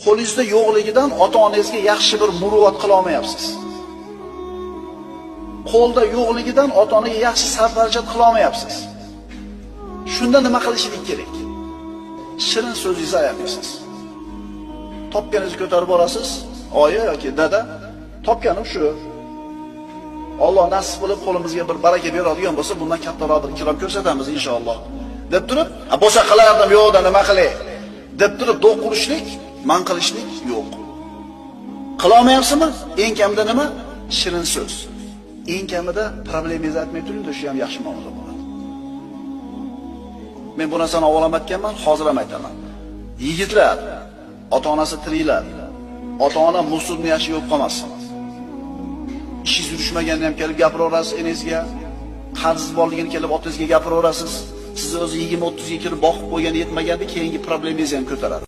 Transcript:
Qo'lingizda yo'qligidan ota-onangizga yaxshi bir muruvvat qila olmayapsiz. Qo'lda yo'qligidan ota-onaga yaxshi sarf-xarajat qila olmayapsiz. Shunda nima qilishlik kerak? Shirin so'zingizni ayamaysiz. Topganingizni ko'tarib borasiz, oyi yoki dada, topganim shu. Alloh nasib qilib qo'limizga bir baraka beradigan bo'lsa, bundan kattaroq bir ikrom ko'rsatamiz inshaalloh. Deb turib, bo'lsa qilardim, yo'qda nima qilay? Deb turib do'q qurishlik, man qilishlik yo'q. Qila olmayapsizmi? Eng kamida nima? Shirin so'z. Eng kamida problemingizni aytmay turing, shu ham yaxshi muomala bo'ladi. Men bu narsani avval ham aytganman, hozir ham aytaman. Yigitlar, ota-onasi tiriklar, ota-ona musulmon yaxshi yo'q qolmasin. Ishingiz yurishmaganda ham kelib gapiraverasiz enangizga, qarz borligini kelib otangizga gapiraverasiz. Siz o'zi 20-30 ga kirib boqib qo'ygan yetmaganda keyingi problemingizni ham ko'taradi.